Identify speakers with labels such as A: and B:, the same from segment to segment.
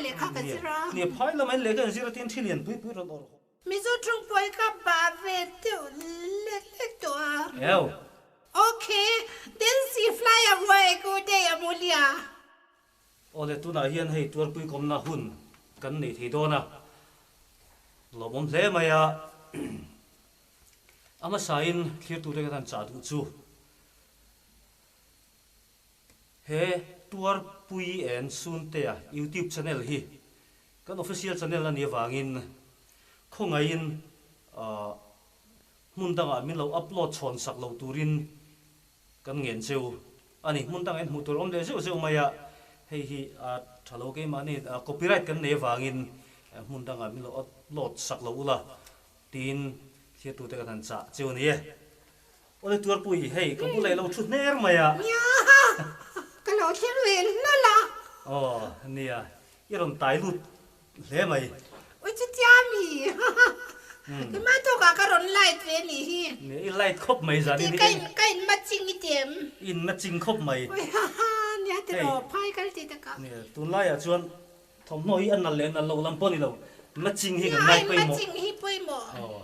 A: lehkha ka zir a.
B: Nia, phai lamah in lehkha in zir a tin thi lian pui pui rawn awrh haw.
A: Mizo tawng pawh i ka ba ve deuh lek lek tawh a.
B: Eo.
A: Ok, then see fly away good day Amulia.
B: Awle tunah hian hei tuarpui kawmna hun kan nei thei dawn a, lawmawm hle mai a, a hmasain thlirtute kan han chah duh chu he Tuarpui and Suntea YouTube channel hi kan official channel a nih avangin khawngaihin hmun dangah min lo upload chhawn sak lo turin Kan ngen cheu a ni. Hmun dangah in hmuh tur a awm leh zeuh zeuh mai a, hei hi a tha lo keimahni copyright kan nei avangin hmun dangah min lo upload sak lo ula tiin thliatute kan han chah cheu a ni e. Awle Tuarpui, hei ka bulah i lo thu hner mai a.
A: Nia, ka lo thlir ve hlawlh a.
B: Aw, nia, i rawn tai lut Hle mai.
A: Ui chutia mi Keimah tawkah ka rawn light ve nih hi.
B: Nia i light khawp mai zan in
A: i Ka in matching i ti em?
B: I in matching khawp mai.
A: Ui haha nia tiraw phai kal ti takah.
B: Nia tunlaiah chuan thawmhnaw hi a nalh leh nalh loh lam pawh ni lo matching hi kan ngai pawimawh.
A: Nia matching hi pawimawh.
B: Aw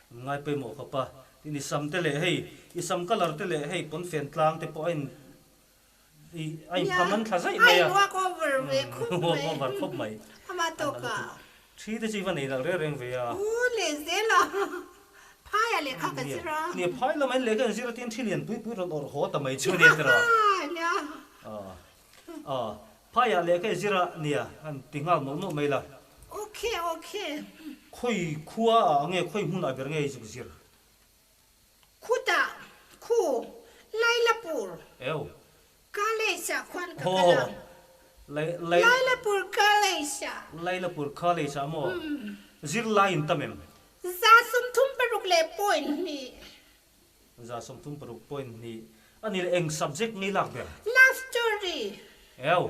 B: kan ngai pawimawh khawp a tin i sam te leh hei i sam colour te leh hei pawnfen tlang te pawh a in A inpham an thla zaih mai a.
A: A in walk over ve khawp mai.
B: Walk over khawp mai.
A: Ama tawk a.
B: Thi te chu i va nei nalh reng reng ve a.
A: U leh zel a. Phai a lehkha ka zir a.
B: Nia phai lamah in lehkha in zir a tin thi lian pui pui rawn awrh haw ta mai chu nia tiraw.
A: Nia.
B: Aw. Phai ah lehkha i zir a nia han ti nghal mawlh mawlh mai la.
A: Ok ok.
B: Khawi khua ah nge khawi hmun ah ber nge i zuk zir?
A: Khutah, khu, Lailapur.
B: Ew.
A: College ah khuan ka kal a. Lailapur College ah.
B: Lailapur College ah maw? Zirlai in tam em?
A: 36.2.
B: 36.2. A ni leh eng subject nge i lak ber?
A: Love story.
B: Ew.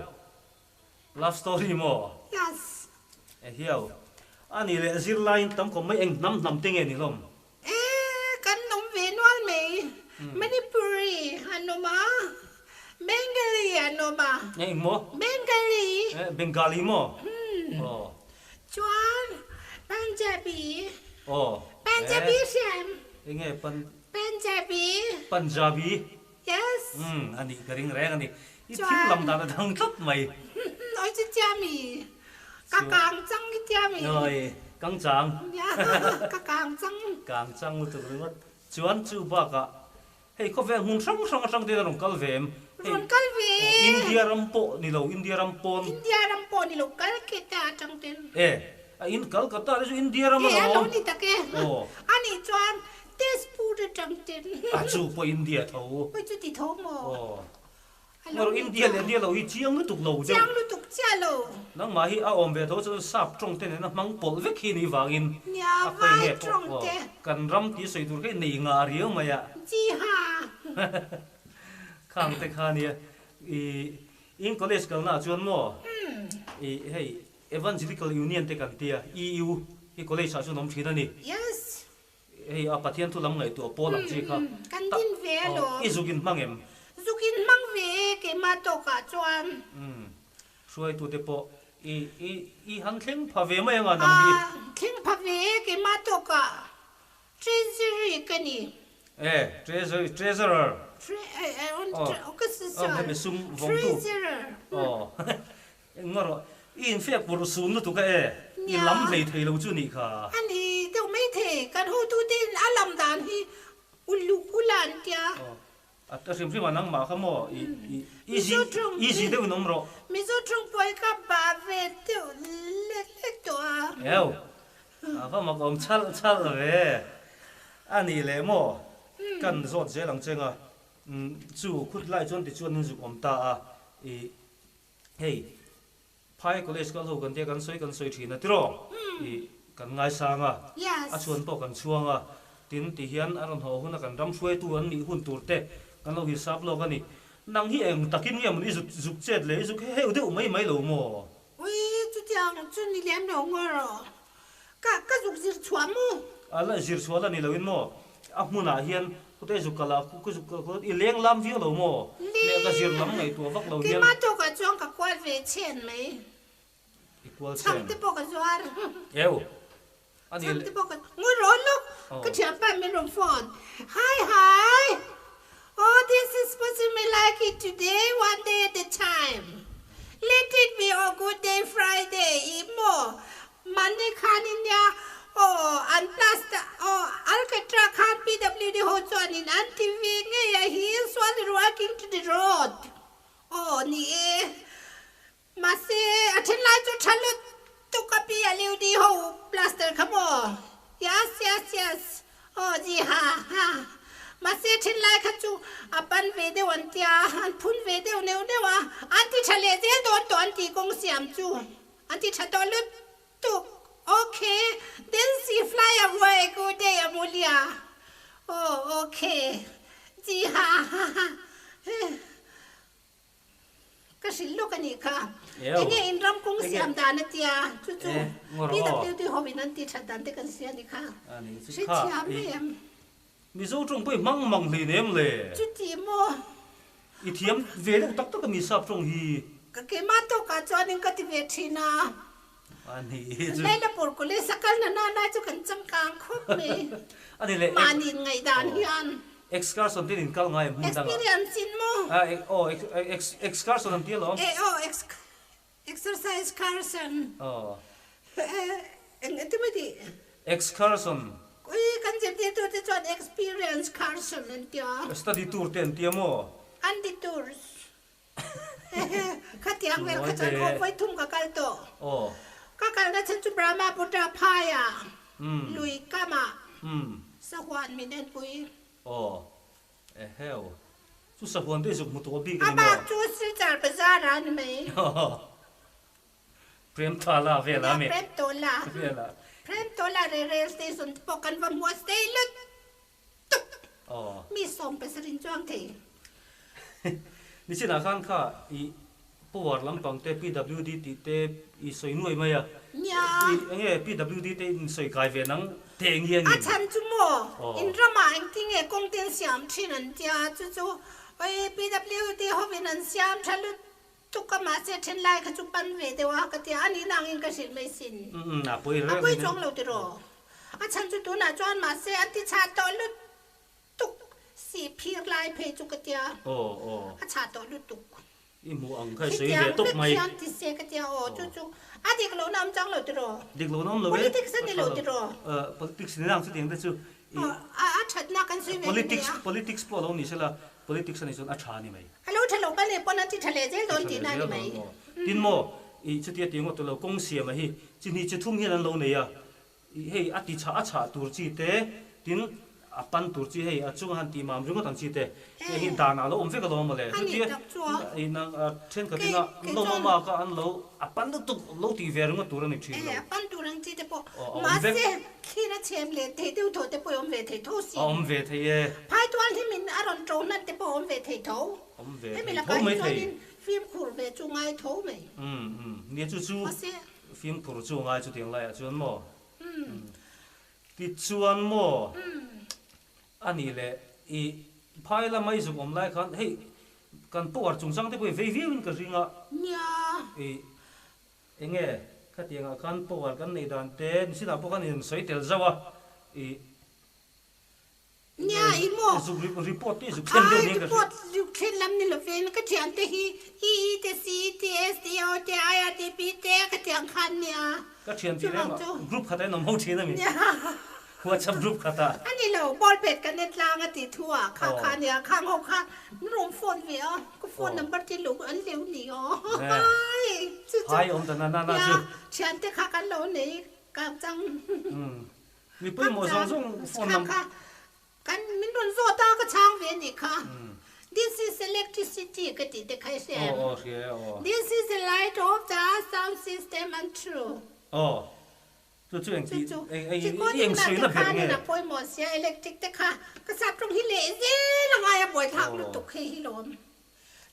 B: Love story maw?
A: Yes.
B: Ehiau. A ni leh zirlai in tam khawp mai eng hnam hnam te nge ni hlawm?
A: E, kan awm ve nual mai. Manipuri an awm a, Bengali an awm a.
B: E, eng maw?
A: Bengali.
B: E, Bengali maw? Aw.
A: Chuan Punjabi.
B: Aw.
A: Punjabi hriam.
B: Eng nge Pan.
A: Punjabi.
B: Punjabi.
A: Yes.
B: Umm, a nih ka ring reng a ni. I thil lam dan a dang tlat mai.
A: Oi chu tia mi. Ka kang chang i tia mi.
B: Oi, kang chang.
A: Nia, ka kang chang.
B: Kang chang lutuk ringawt. Chuan chu bakah hei khawvel hmun hrang hrang atang ten a rawn kal ve em?
A: Rawn kal ve.
B: India ram pawh ni lo, India ram pawn.
A: India ram pawh ni lo, Calcutta atang ten.
B: E, a in Calcutta te chu India ram alawm.
A: E, a lo ni tak e. A nih chuan Tezpur atang ten.
B: A chu pawh India tho.
A: Oi chu ti tho maw?
B: Aw. Ngawrh India leh India lo hi chiang lutuk lo deuh.
A: Chiang lutuk chiah lo.
B: Nangmah hi a awm ve tho chuan sap tawng te nena hmang pawlh vek hi ni vangin
A: Nia
B: a khawi
A: vai
B: nge pawh
A: tawng te.
B: Kan ram tih sawi tur kha i nei ngah riau mai a.
A: Ji ha.
B: Khang te kha nia i in college kalna ah chuan maw i hei Evangelical Union te kan tia EU hi college ah chuan awm thin a ni.
A: Yes.
B: Hei a Pathian thu lam ngaihtuah pawl ang chi kha.
A: Kan din ve alawm.
B: I zuk in hmang em?
A: Zuk in hmang ve e keimah tawkah chuan.
B: Umm hruaitute pawh i i i han thleng pha ve mai anga nang hi.
A: Aa thleng pha ve e keimah tawkah Treasury ka ni.
B: E Treasury Treasurer.
A: Tre e e on ka si
B: Aw hemi sum vawngtu.
A: Treasurer.
B: Aw Engmaw rawh, i infek pur sun lutuk a e, i lam hlei thei lo chu nih kha.
A: A ni deuh mai thei, kan hotute in a lam dan hi uluk ula an tia.
B: Aw, a ta hrim hrim a nangmah kha maw, i i easy easy deuhin awm rawh.
A: Mizo tawng pawh hi ka ba ve deuh lek lek tawh a.
B: Eo, a va mak awm chhalh chhalh ve. A nih leh maw, kan zawt zel ang cheng a, chu khut lai chuan tichuan in zuk awm ta a, i Hei, Phai College kal ho kan tia kan sawi kan sawi thin a tiraw? I kan ngaisang a, a chhuan pawh kan chhuang a, tin ti hian a rawn haw hun a kan ram hruaitu an nih hun tur te kan lo hisap lawk a ni. Nang hi eng takin nge mawn i zuk zuk chet leh i zuk heuh deuh mai mai lo maw?
A: Ui, chutiang chu ni lem lo ngaw rawh. Ka ka zuk zir chhuah maw?
B: A la zir chhuah la ni loin maw? A hmunah hian khute zuk kal ah ka zuk kal khaw i leng lam viau lo maw? Leh ka zir lam ngaihtuah vak lo hian.
A: Keimah tawkah chuan ka kual ve chhen mai.
B: I kual
A: Chhang
B: chem.
A: te pawh ka zuar.
B: Eu. A ni
A: Chhang
B: le.
A: te pawh ka ngawi rawh lawk. Ka thianpa min rawn phone. Hi hi. Oh this is supposed me like it today one day at a time. Let it be a good day Friday i maw Mahni khan in nia aw an plaster aw Alcatra khan PWD ho chuan in an ti ve ngei a he is only working to the road aw ni e mahse a then lai chu tha lut tuk a PWD ho plaster kha maw yes yes yes aw ji ha ha mahse a then lai kha chu a pan ve deuh an tia an phun ve deuh neuh neuh a an ti tha leh zel dawn tawh an tih kawng siam chu. An ti tha tawh lutuk. Ok then si fly away good day Amulia oh ok ji ha ha ha ka hrilh lawk a nih kha enge in ram kawng siam dan a tia chu chu PWD ho in an ti that dan te kan sia ni kha hrethiam em.
B: Mizo tawng pawh i hmang mang hlei nem le.
A: Chuti maw?
B: I thiam ve deuh tak tak a mi sap tawng hi.
A: Ka keimah tawkah chuanin ka ti ve thin a.
B: A ni hi chu.
A: Lailapur College a kal na na lai chu kan changkang khawp mai.
B: A ni le.
A: Mahni in ngaihdan hian.
B: Excursion te in kal ngai em hmun dangah.
A: Experience in maw?
B: Aw excursion an ti alawm.
A: E aw Exercise Carson.
B: Aw.
A: Eng eng mai tih?
B: Excursion.
A: Ui, kan zirtirtu te chuan Experience Carson an tia.
B: Study tour te an tia maw?
A: An ti tours. Khatiang vel kha chuan aw vawi thum ka kal tawh.
B: Aw.
A: Ka kalna chhan chu Brahmaputra phaiah, lui kamah, sahuan min enpui.
B: Aw. Eheu. Chu sahuan te zuk hmu tawh bik a
A: A
B: ni maw?
A: bak chu Silchar Bazar ah a ni mai.
B: Prem Tola vel a mi.
A: Nia Prem Tola.
B: Vel a.
A: Prem Tola leh Rail Station te pawh kan va hmu a stay lutuk.
B: Aw.
A: Mi 70 in chuang thei.
B: Nichinah khan kha i Power lampang te PWD tih te i sawi nuai mai a.
A: Nia.
B: I enge PWD te in sawi kai ve nang teh nge
A: A chhan chu maw in ramah engtinge kawng te an siam thin an tia chu chu oi PWD hovin an siam tha lutuk a mahse then lai kha chu pan ve deuh a ka tia a ni nangin ka hrilh mai sin.
B: A pawi
A: A pawi chuang lo tiraw. A chhan chu tunah chuan mahse an ti chhah tawh lutuk. Tuk si phir lai phei chu ka tia.
B: Aw aw.
A: A chhah tawh lutuk.
B: I hmuh ang kha i sawi ve tawp mai.
A: Khitiang vek hian ti se ka tia aw chu chu a dik lo na awm chang lo tiraw.
B: Dik lo na awm lo e.
A: Politics a ni lo tiraw.
B: Politics ni nang chutiang te chu i.
A: A a thatna kan sawi ve ni mai a.
B: Politics pawh a lo ni sela politics a nih chuan a tha a ni mai.
A: A lo tha lo palh leh pawn an ti tha leh zel dawn tihna a ni mai.
B: Tin maw i chutia ti ngawt lo kawng siam a hi chi hnih chi thum hian an lo nei a. Hei a ti chhah a chhah tur chi te, tin a pan tur chi hei a chunga han tih mam ringawt ang chi te, hei hi dan ah lo awm vek alawm mawle. Chutia thenkhat ina an lo awm a ka an lo a pan lutuk lo tih ve ringawt tur a ni thin lo.
A: A pan tur ang chi te pawh mahse thlir a chhem leh thei deuh thaw te pawh i awm ve thei tho si.
B: A awm ve thei e.
A: Phaitual hi min a rawn to hnan te pawh a awm ve thei tho.
B: Awm ve thei tho mai thei.
A: Hemi lakah hi chuanin fimkhur ve chu ngai tho mai.
B: Umm umm nia chu chu. Fimkhur chu ngai chutiang laiah chuan maw? Tichuan maw? A nih leh i phai lama i zuk awm lai khan hei kan power chungchang te pawh i vei viau in ka ring a.
A: Nia.
B: I enge khatiangah khan power kan neih dan te nisinah pawh khan in sawi tel zauh a i.
A: Nia i maw?
B: Zuk report te zuk thlen deuh nia ka hria.
A: Ai report zuk thlen lam ni lovin ka thiante hi EE te CE te SDO te IRDP te ka thiang khan nia.
B: Ka thian tih reng ah group khat ah in awm ho thin a mi? WhatsApp group khat ah.
A: A ni lo, ball pet kan en tlang a tih thu ah kha kha nia khang ho kha min rawn phone ve a, ka phone number te lo an leu ni aw. Hai chu chu.
B: Hai awm ta na na na chu.
A: Nia thiante kha kan lo nei kang chang.
B: Mi pawimawh zawng zawng phone
A: number. Kha kan min rawn zawt a ka chhang ve anih kha. This is electricity ka tih te kha i hria em?
B: Aw aw hria e aw.
A: This is the light of the sound system and true.
B: Aw chu chu eng tih eng eng i eng
A: sawi na ber nge? A pawimawh sia electric te kha ka sap tawng hi leh zel a ngai a buaithlak lutuk hei hi lawm.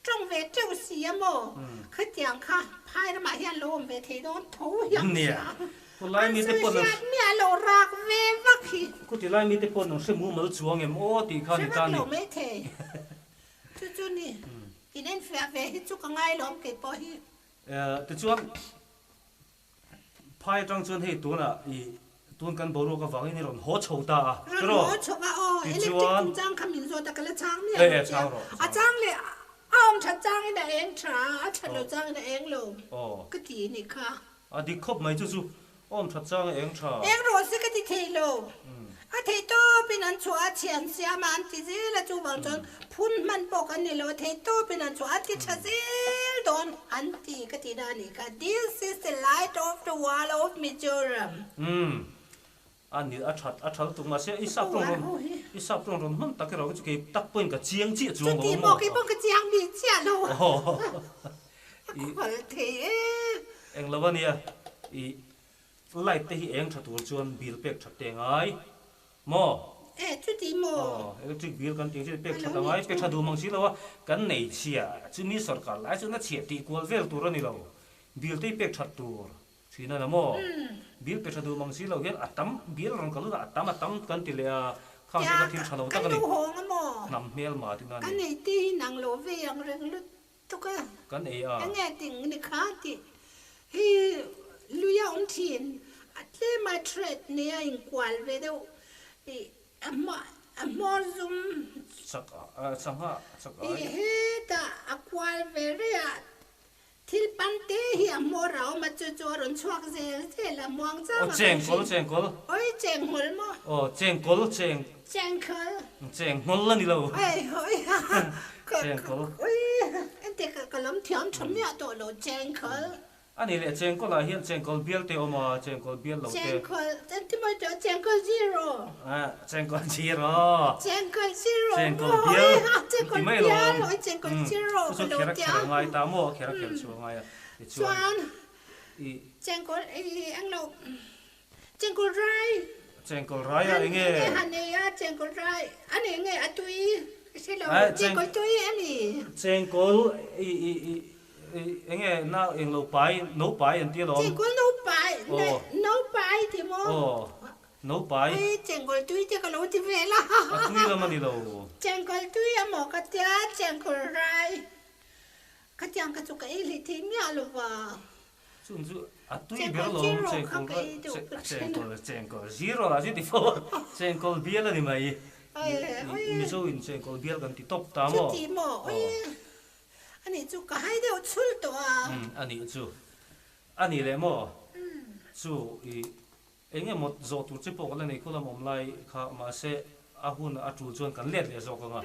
A: Tawng ve teuh si a maw? Khatiang kha phai ramah hian lo awm ve thei dawn tho hiang
B: sia.
A: An sawi hriat miah lo rak ve vak hi.
B: Khuti lai mite pawn an hre mumal chuang em aw tih kha ni ta ni.
A: Hre vak lo maithei. Chu chu ni. In enfiah ve hi chu ka ngai lawm kei pawh hi.
B: Tichuan. Phai atang chuan hei tunah i tun kan boruak avangin i rawn haw chho ta a,
A: Rawn
B: tiraw?
A: haw chho a aw, electric
B: Tichuan.
A: chungchang kha min zawt a ka la chhang miah
B: E
A: lo
B: e
A: che a,
B: chhang rawh,
A: a
B: chhang.
A: chang leh a awm that changin a eng tha a, a that lo
B: Aw.
A: changin a eng lo
B: Aw.
A: ka ti ni kha.
B: A dik khawp mai chu chu awm that chang a eng tha.
A: Eng rawh se ka ti thei lo. A thei tawpin an chhuah a, chhian siam a an ti zel a, chuvang chuan phun hman pawh kan ni lo, a thei tawpin an chhuah a, an ti tha zel dawn an ti ka ti na a nih kha. This is the light of the world of Mizoram.
B: Umm. A ni a that a tha lutuk mahse i sap tawng rawn i sap tawng rawn hman tak erawh chu kei tak pawhin ka chiang chiah chuang lo
A: Chuti
B: maw?
A: maw kei pawh ka chiang bik chiah lo. A
B: I
A: khual thei e.
B: Eng lo a nia i light te hi eng tha tur chuan bill pek that te ngai maw?
A: E chuti maw?
B: Aw electric bill kan tih ang chu pek
A: A
B: that
A: lo
B: a
A: ni
B: ngai pe
A: chu.
B: tha duh mang si lo a kan nei chhia chumi sorkar lai chuan a chhiah tih kual vel tur a ni lo bill te hi pek that tur. Thin a la maw? Bill pe tha duh mang si lo hian a tam, bill rawn kal hunah a tam a tam kan ti leh a, khang te kha thil tha lo tak a ni. Hnam hmel ma tihna a ni.
A: Kan ei te hi nang lo ve ang reng lutuk a.
B: Kan ei a.
A: Enge ting ni kha tih hi lui a awm thin. A tlem a thread nei a inkual ve deuh ih a a hmawr zum.
B: Chak a, sangha chak ai.
A: Ih hetah a kual ve rei a Thil pan te hi a hmawr a awm a, chu chu a rawn chhuak zel zel a, muang chang
B: Aw
A: a kan
B: chengkawl
A: hrilh.
B: chengkawl.
A: Oi chenghawl maw?
B: Aw chengkawl cheng.
A: Chengkawl.
B: Chenghawl a ni lo.
A: Oi oi ka
B: Chengkawl.
A: oi ente ka ka lam thiam tha miah tawh lo chengkawl.
B: A nih leh chengkawl ah hian chengkawl bial te awm a, chengkawl bial lo te.
A: Chengkawl, engti maw tawh chengkawl zero.
B: Ah, chengkawl zero.
A: Chengkawl zero
B: Chengkawl
A: maw?
B: bial
A: Oi ha,
B: ti
A: chengkawl
B: mai
A: bial,
B: alawm.
A: oi chengkawl zero
B: Chu
A: ka
B: chu
A: lo
B: kher a
A: tia.
B: kher a ngai ta maw, a kher a kher chu a ngai a. Tichuan,
A: Chuan,
B: i.
A: Chengkawl, i englo, chengkawl rai.
B: Chengkawl rai a enge?
A: Enge han ei a, chengkawl rai, a nei nge a tui, ka hre lo, chengkawl tui a ni.
B: Chengkawl, i, i, i. Enge na eng lo pai, no pai an ti alawm.
A: Chengkawl no pai, no pai ti maw?
B: Aw, no pai.
A: Ui, chengkawl tui te ka lo ti ve la.
B: A tui lam a ni lo.
A: Chengkawl tui a maw ka tia, chengkawl rai. Khatiang kha chu ka ei hlei thei miah lo va.
B: Chung chu a tui ber alawm, chengkawl rai, chengkawl, chengkawl zero lah chu ti fo a, chengkawl bial a ni mai. Mizo in chengkawl bial kan ti tawp ta maw?
A: Chuti maw? Ui. A nih chu ka hai deuh chhul tawh a.
B: Umm a nih chu. A nih leh maw? Chu i eng emaw zawh tur che pawh ka la nei khulam awm lai kha mahse a hun a tul chuan kan let leh zawk ang a.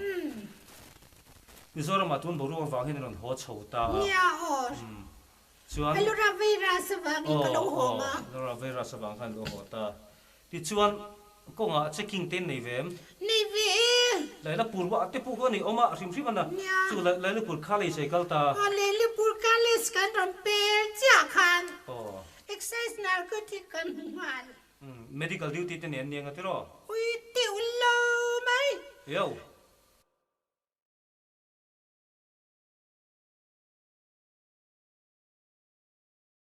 B: Mizoramah tun boruak avang hian a rawn haw chho ta a.
A: Nia aw.
B: Umm chuan.
A: Ellora virus avangin ka lo haw ang a.
B: Aw aw Ellora virus avang khan lo haw ta. Tichuan, kawngah checking te nei ve em?
A: Nei ve e!
B: Lailapur ah te pawh kha nei awm a, hrim hrim a na.
A: Nia.
B: Chu Lailapur College ei kal ta.
A: Aw, Lailapur College kan rawn per chiah khan.
B: Aw.
A: Excise narcotic kan hmu nghal.
B: Umm, medical duty te nen nia nga tiraw?
A: Ui, teuh lo mai.
B: Eo.